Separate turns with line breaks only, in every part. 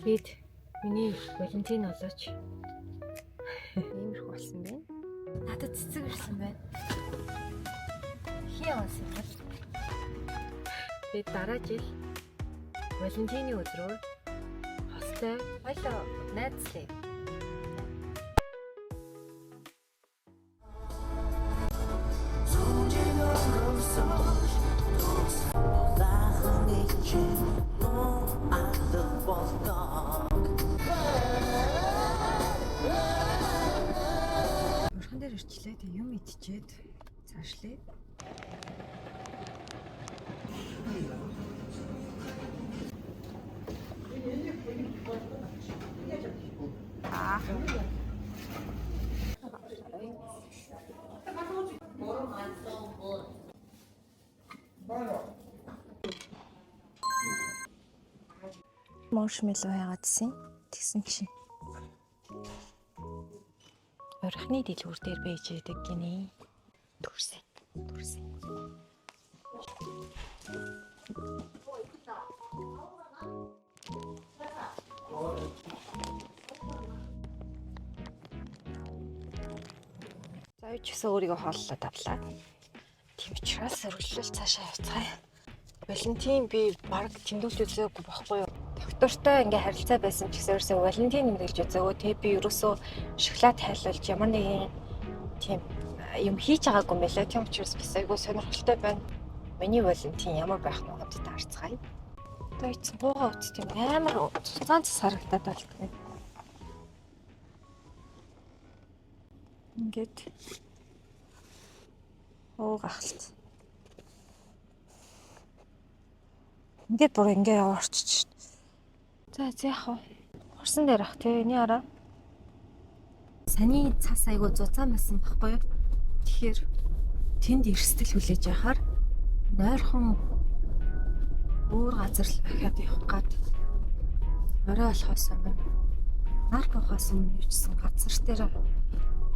Тэгэд миний Валентин болооч. Иймэрхүү болсон байна. Надад цэцэг ирсэн байна. Хин явсан юм бол. Тэгээд дараа жил Валентины өдрөөр хостой хоёлоо найзлаа. Урхан дээр ирчлээ. Тэг юм идчихэд цаашлаа.
Маршмеллоу хайгаадсэн. Тэгсэн чинь
Урхны дэлгүүр дээр байж идэг гинэ. Дүрсэн. Дүрсэн.
За юу ч гэсэн өөрийгөө хооллоод авлаа. Тийм учраас өргөлөл цаашаа явцгаая.
Валентин би баг тэмдэглэж үзээгүй байхгүй юу? Доктортой ингээ харилцаа байсан ч гэсэн ерөөсөө Валентин тэмдэглэж үзээгүй. Тэг би ерөөсөө шоколад хайлуулж ямар нэгэн тийм юм хийж байгаагүй юм байлаа. Тийм учраас бас айгүй сонирхолтой байна. Миний Валентин ямар байх нь хамтдаа харцгаая.
Одоо ийцэн буугаа үст юм амар цуцаан цас харагдаад болтгоо. Ингээд оо гахалт. Ингээд бүр ингээ яваа орчиж. За за яах вэ? Хурсан дээр ах тий эний араа.
Саний цас айгүй зузаан байсан байхгүй юу? Тэгэхээр тэнд эрсдэл хүлээж яхаар нойрхон өөр газар л ахиад явах гад орой болохоос өмнө нарк ухаас өмнө юучсан газар дээр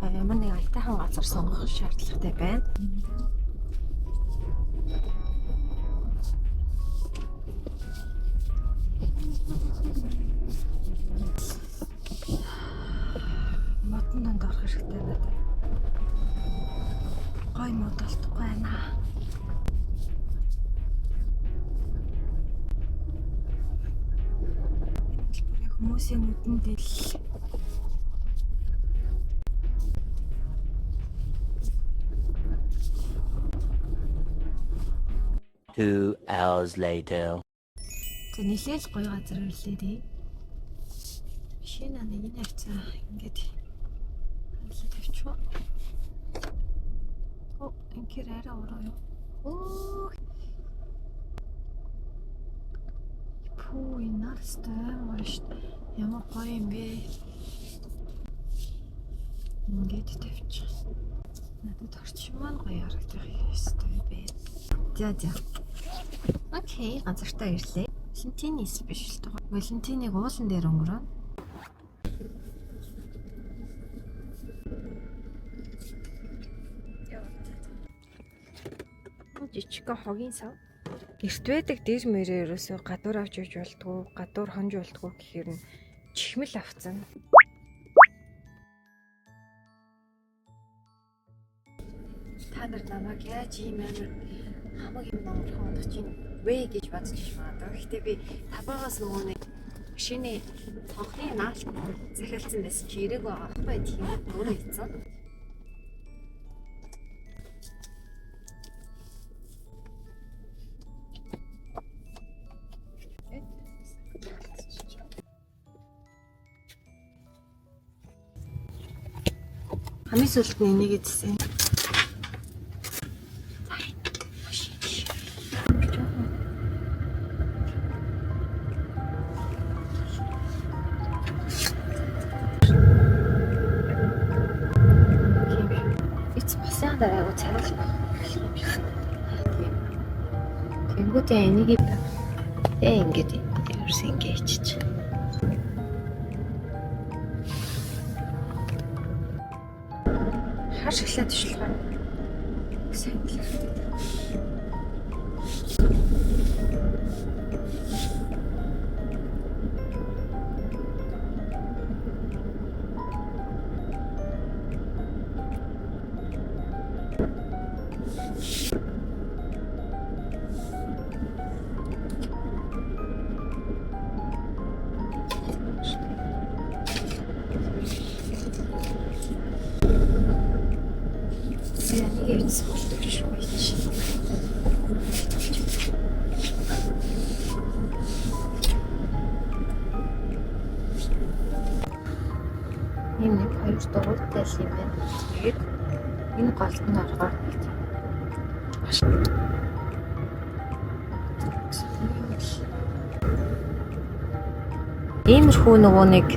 ямар нэг аятайхан газар сонгох шаардлагатай байна.
Модон донд орох хэрэгтэй надад. Гой мод олдохгүй байна. Энэ бол бүр яг хүмүүсийн нүдэнд ил.
Two hours later.
За нилээл гоё газар ирлээ дээ. Шинэ ана энэ хавцаа ингээд хандлаа тавьчихва. Оо, ингээр арай уруу юу? Оо. Пүү, энэ нарстай амар гоё шүү дээ. Ямар гоё юм бэ? Ингээд тавьчих. Надад орчин маань гоё харагдах ёстой бэ.
За за. Окей, газартаа ирлээ. Валентины спешиал дугаар. Валентиныг уулан дээр өнгөрөө. Жижигхэн хогийн сав. Гэрт байдаг дэр мөрөө ерөөсөө гадуур авч явж болдгоо, гадуур хонж болдгоо гэхээр нь чихмэл авцсан. Та нар намайг яаж ийм амар хамаг юм номрхон унах чинь вэ гэж бодож иж магадгүй. Гэхдээ би табаагаас нөгөө нэг шинэ цонхны наалт захиалсан байсан чи ирээг байгаа байхгүй тийм өөрөө ийцэн.
Хамгийн сүүлд нь энийг эзсэн.
Эц босын дараа айгу царай л байх юм шиг. Тийм. Тэнгүүтээ энийг тэ ингээд ерөөс ингээд ичиж.
Хар шоколад ишил гоо. Сайн л.
айл юм байна. Тэгээд энэ голд нь орохоор нэг тийм иймэрхүү нөгөө нэг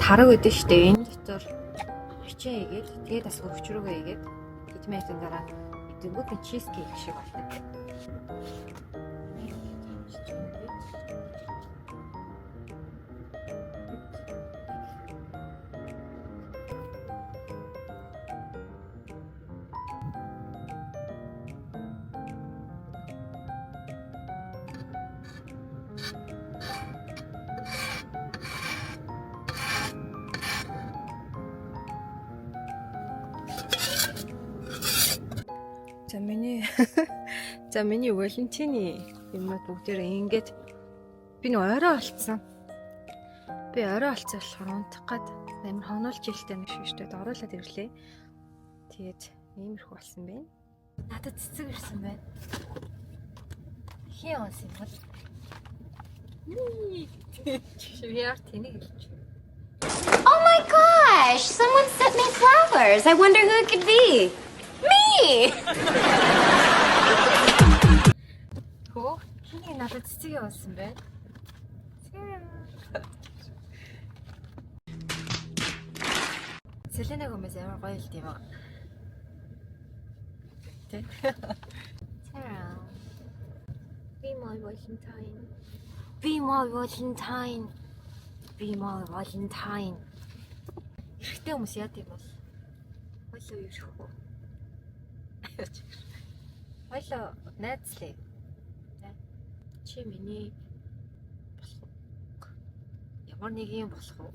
тараг өгдөн штэ. Энэ дотор хичээ игээд тэгээд бас хөргөч рүүгээ игээд хэдэн минутын дараа идэнгүүт нь чиз кейк шиг болдог. За миний Валентины юмнууд бүгдээрээ ингээд би нэг орой олцсон. Би орой олцсон болохоор унтах гад амар хонолж жилтэй нэг шиг штэ оруулаад ирлээ. Тэгээд иймэрхүү болсон байна. Надад цэцэг ирсэн байна. Хин онс юм бол. Яар тэнийг хэлж.
Oh my gosh! Someone sent me flowers. I wonder who it could be. Me!
Хөө хин надад цэцэг явуулсан байна. Селена Гомес амар гоё л тийм аа. Тэ.
Sarah. Be my Valentine. Be my Valentine. Be my Valentine.
Эрэгтэй хүмүүс яа гэм бол? Хойлоо ерэх үү? Хойлоо найзлээ. Тэ. Чи миний болох уу? Ямар нэг юм болох уу?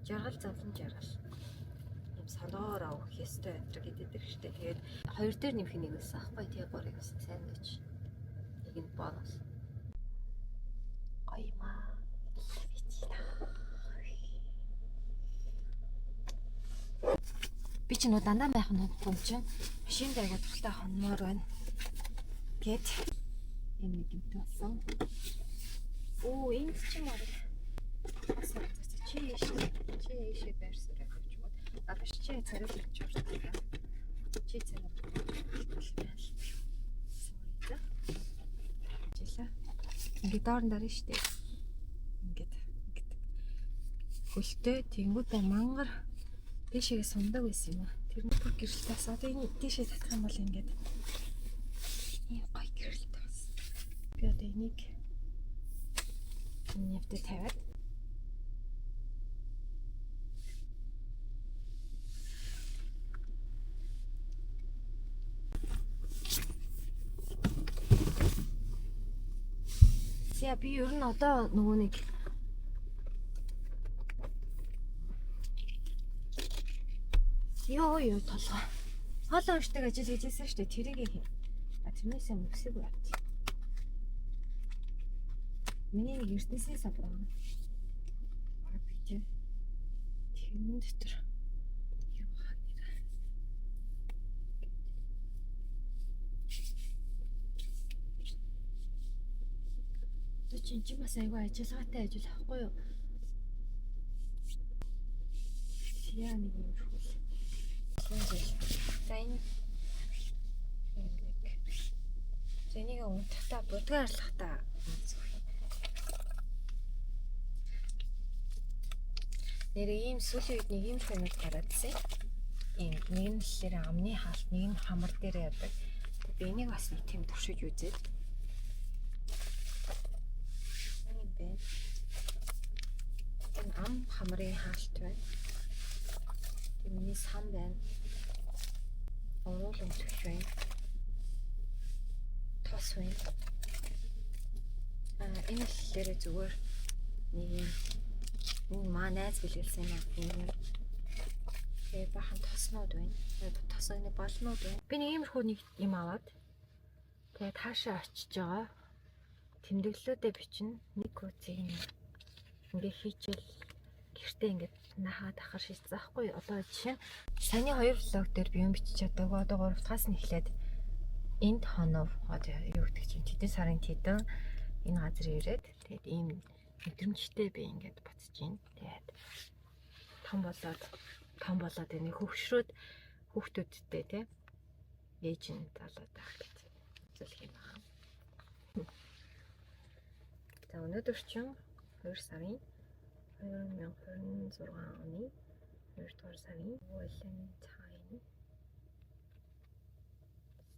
Жаргал зовлон жаргал. Юм соноор авах ёстой энэ гэдэг штэ. Тэгээд хоёр дээр нэмэх нэг байсан аахгүй. Тэгээ гурыг бас сайн гэж. Нэг нь бонус. Гоё юм аа. Би ч нөө дандаа майхан хүн чинь машин дээр айгуу дуртай хонмоор байна. Гэт юм нэг юмтай болсон. Оо энд чи морь. Чи ийш чи ийшээ байрсаар авч бод. А биш чи царайлж ордог юм. Чи царайлж. Жилээ. Ингээд доор нь дарна штэ. Ингээд ингээд хөлтэй тэнгуүтэй мангар дээшээгээ сундаг байсан юм аа. Тэр нь бүр гэрэлтэй бас. Одоо энэ дээшээ татах юм бол ингээд ийм гоё гэрэлтэй бас. Би одоо энийг энэ нэвтэ тавиад За би ер нь одоо нөгөө нэг ёо ёо толгой. Хоолой уншдаг ажил хийжсэн шүү дээ. Тэрийг хий. А тэрнээсээ мөксөг байт. Миний нэг эрдэнэсийн сав байна. Бараг би тий. Тэрэн дотор юу хаа нэр. Одоо чи энэ бас айгүй ажиллагаатай ажил ахгүй юу? Яа нэг юм хөл. За энэ юм нэг. За энийг унтахтаа будгаа арилгахтаа өмсөх юм. Нэрээ ийм сүүлийн үед нэг юм юмуд гараадсэн. Ийм нэг нь болохоор амны хаалт, нэг нь хамар дээр яадаг. Би энийг бас нэг тийм туршиж үзээд. Юм бэ. Энэ ам хамрын хаалт байна. Тэг миний сан байна. Уруул өмсгч байна. Тос байна. Аа энэ болохоор зүгээр нэг юм энэ маа найз бэлгэлсэн юм аа. Энэ тэгээ бахан тоснууд байна. Тосны балнууд байна. Би нэг иймэрхүү нэг юм аваад тэгээ таашаа очиж байгаа. Тэмдэглэлүүдээ бичнэ. Нэг хуудсыг ингээ хийчихэл гэртээ ингээд нахаад ахар шийдсэн аахгүй. Одоо жишээ нь саяны 2 влог дээр би юм бичиж чадаагүй. Одоо 3 дахаас нь эхлээд энд хонов одоо юу гэдэг чинь тэдэн сарын тэдэн энэ газар ирээд тэгээд ийм мэдрэмжтэй би ингээд буцаж байна. Тэгээд том болоод Том болоод байна. Хөвшрөөд хүүхдүүдтэй тий ээж нь залууд байх гэж үзүүлэх юм байна. За, өнөөдөр чинь 2 сарын 2026 оны 2 дугаар сарын Valentine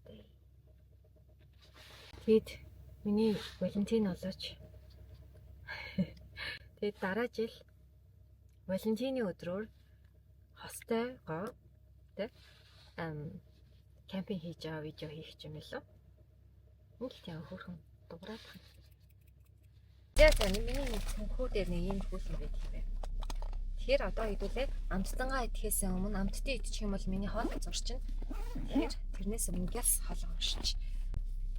Day. Тэгэд миний Валентин болооч. Тэгээд дараа жил Валентины өдрөөр хостойгоо тэ camping хийж байгаа видео хийх юм билүү. Ингээд яа хөөрхөн дуграад байна. За, миний нэг цүнхүү дээр нэг ийм хүүхэн байдаг юм байна. Тэгэхээр одоо хэдүүлээ амттангаа идэхээс өмнө амттыг идчих юм бол миний хоол зурчин. Тэгэхээр тэрнээс өмнө гялс хоол уншиж.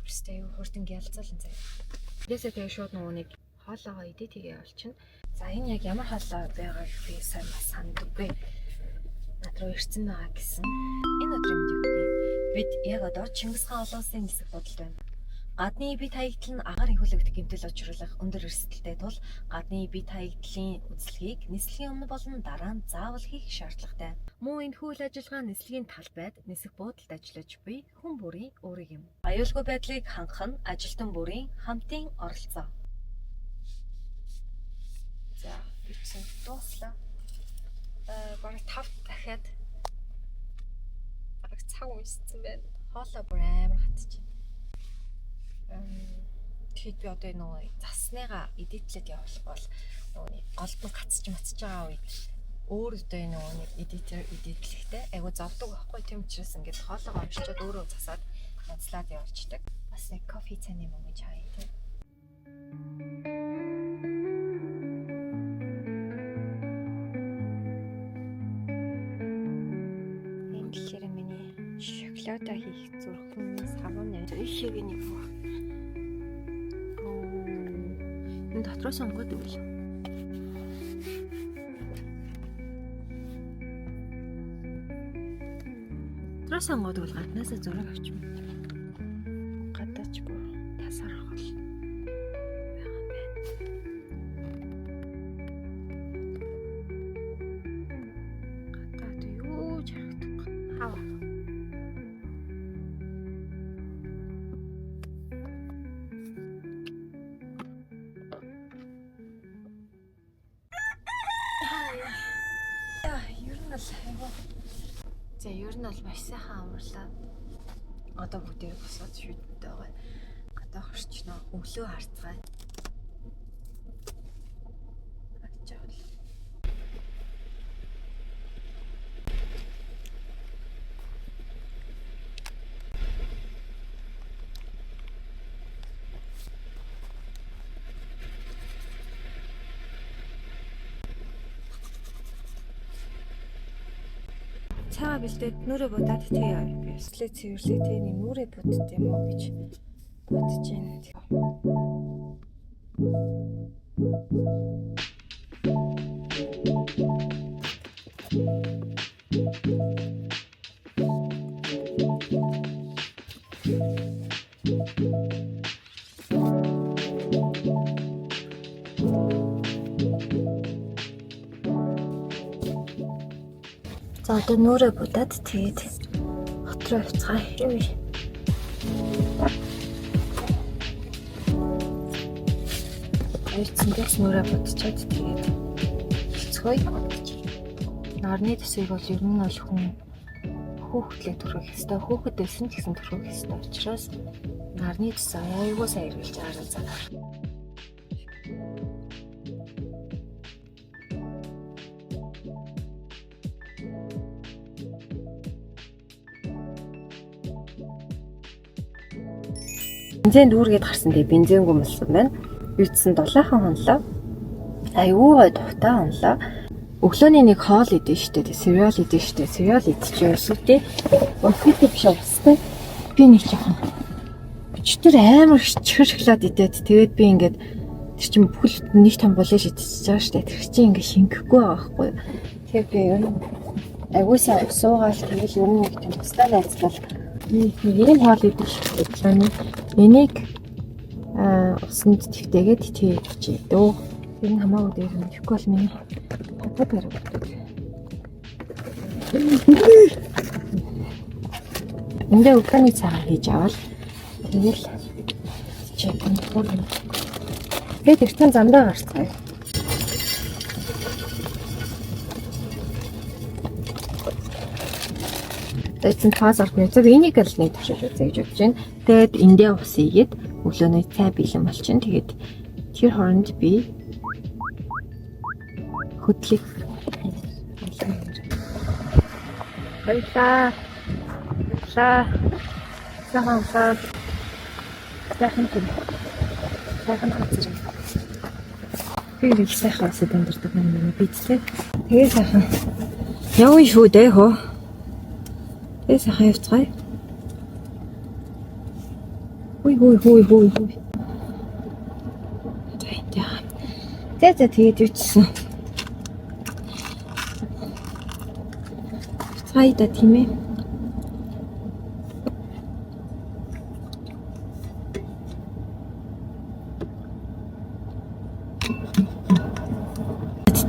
Бүрстэй юу хурдан гялцуулан заяа. Тэгээсээ тэгээ шууд нөгөө нэг хоолоогоо идэ тэгээ явуулчихна. За, энэ яг ямар хоолой байгааг би сайн бас сандаггүй. Над руу ирсэн байгаа гэсэн. Энэ өдрийн мэндийг хүргэе. Бид яг одоо Чингис хаан олон улсын нисэх буудалд байна. Гадны бит хаягдал нь агаар энхүйлэгдэх гэмтэл учруулах өндөр эрсдэлтэй тул гадны бит хаягдлын үзлэгийг нислэгийн өмнө болон дараа нь заавал хийх шаардлагатай. Мөн энэхүү үйл ажиллагаа нислэгийн талбайд нисэх буудалд ажиллаж буй хүн бүрийн үүрэг юм. Аюулгүй байдлыг хангах нь ажилтан бүрийн хамтын оролцоо. За, бичсэн дууслаа. Бараг 5 дахиад бараг цаг уншсан байна. Хоолой бүр амар хатчих. Тэгэхэд би одоо нөгөө засныгаа edit лээд явуулах бол нөгөө нэг голд нь гацж мацж байгаа үед өөр одоо нөгөө нэг editor edit лэхдээ айгу зовдөг байхгүй. Тийм учраас ингээд хоолойгоо уншичаад өөрөө засаад янзлаад явуулчихдаг. Бас нэг кофе цайны мөнгө чай тийм. Энэ болохоор миний шоколадаа хийх зүрхэн савн ишиг нэг бүх. Энэ дотроос онгод үйл. Дотроос онгод үйл гаднаасаа зураг авч юм. Гадаач бүр тасархал байгаа юм байна. Гадаад юу ч харагдахгүй. Хава. Яа, ер нь бол айгүй. За, ер нь бол маш сайхан амарлаа. Одоо бүгдээр босоод шүдтэй байгаа. Гадаа хорчноо. Өглөө харцгаая. Харж байгаа л. Цайгаа бэлдээд нүрээ будаад тэг яа. Би өслөө цэвэрлээ тэг нэг нүрээ будд юм уу гэж бодож байна. За, одоо нүрээ будаад тэгээд хот руу явцгаая. Юу. Оюутсандаас нүрээ будчаад тэгээд хэлцгөөе. Нарны төсвийг бол ер нь бол хүн хүүхдлээ түрхэх ёстой. Хүүхэд байсан ч гэсэн түрхэх ёстой учраас нарны төсөө аюулгүй сайн хэрэглэж байгаарай за. Бензин дүүргээд гарсан, тэгээ бензингүй болсон байна. Юутсан дулаахан хонлоо. Айгүй гой тухтай хонлоо. Өглөөний нэг хоол идэн штэ, тэг cereal идэн штэ. Cereal идчихээ өсөдөө. Өсөдөө биш, устай. Би нэг жоохон өчтөр амар чихэр шоколад идээд, тэгээд би ингээд тэр чинь бүхэл нэг том булын шидчихэж байгаа штэ. Тэр чинь ингээд шингэхгүй байгаа байхгүй юу. Тэгэхээр би ер нь айгүй сайн суугаал, тэгэл ер нь нэг тийм тусдаа найзлал нэг ийм хоол идэх шүү дээ. Энийг усанд твтээгээд тэгж идөө. Тэр нь хамаагүй дээр юм. Тэгэхгүй бол миний хатаа баригддаг. Эндээ өглөөний цагаан хийж авал тэгэл чи контрол. Тэгээд эртхэн замдаа гарцгаая. Тэсэн таас орно. Зөв энийг л нэг туршиж үзье гэж бодож байна. Тэгээд эндээ ус ийгээд өглөөний цай бэлэн болчин. Тэгээд тэр хооронд би хөдлөг. Баярлаа. Баярлаа. Сайхан усаад сайхан юм. Сайхан газар юм. Тэр их сайхан усад амьдардаг юм байна бидтэй. Тэгээ сайхан. Явна шүү дээ хөө. Тэгээ сайхан явцгаая. Хүй хүй хүй хүй хүй. За энэ. За за тэгээд юу чсэн. Явцгаая да тийм ээ.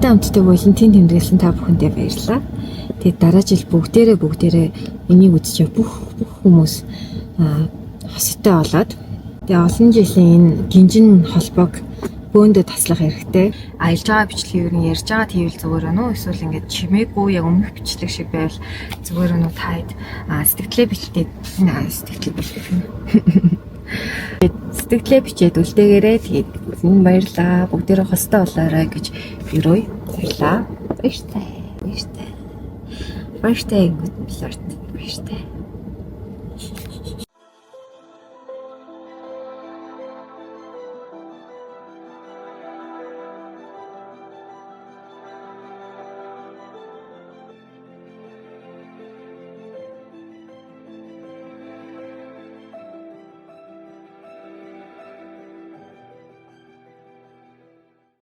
Надтай хамттай Валентин тэмдэглэсэн та бүхэндээ баярлалаа. Тэгээд дараа жил бүгдээрээ бүгдээрээ энийг үзэж бүх бүх хүмүүс хостой болоод тэгээ олон жилийн энэ гинжин холбоог бөөндө таслах хэрэгтэй. Аялж байгаа бичлэгийг ер нь ярьж байгаа тийвэл зүгээр өнөө эсвэл ингээд чимээгүй яг өмнөх бичлэг шиг байвал зүгээр өнөө таад сэтгэлээ бэлтээд сэтгэлээ бэлтээ. Сэтгэлээ бичээд үлдээгээрэй. Тэгээд энэ баярлаа. Бүгдээрээ хостой болоорой гэж өрөөе. Баярлаа. Баяртай. Баяртай. Баяртай. Баяртай. Баяртай.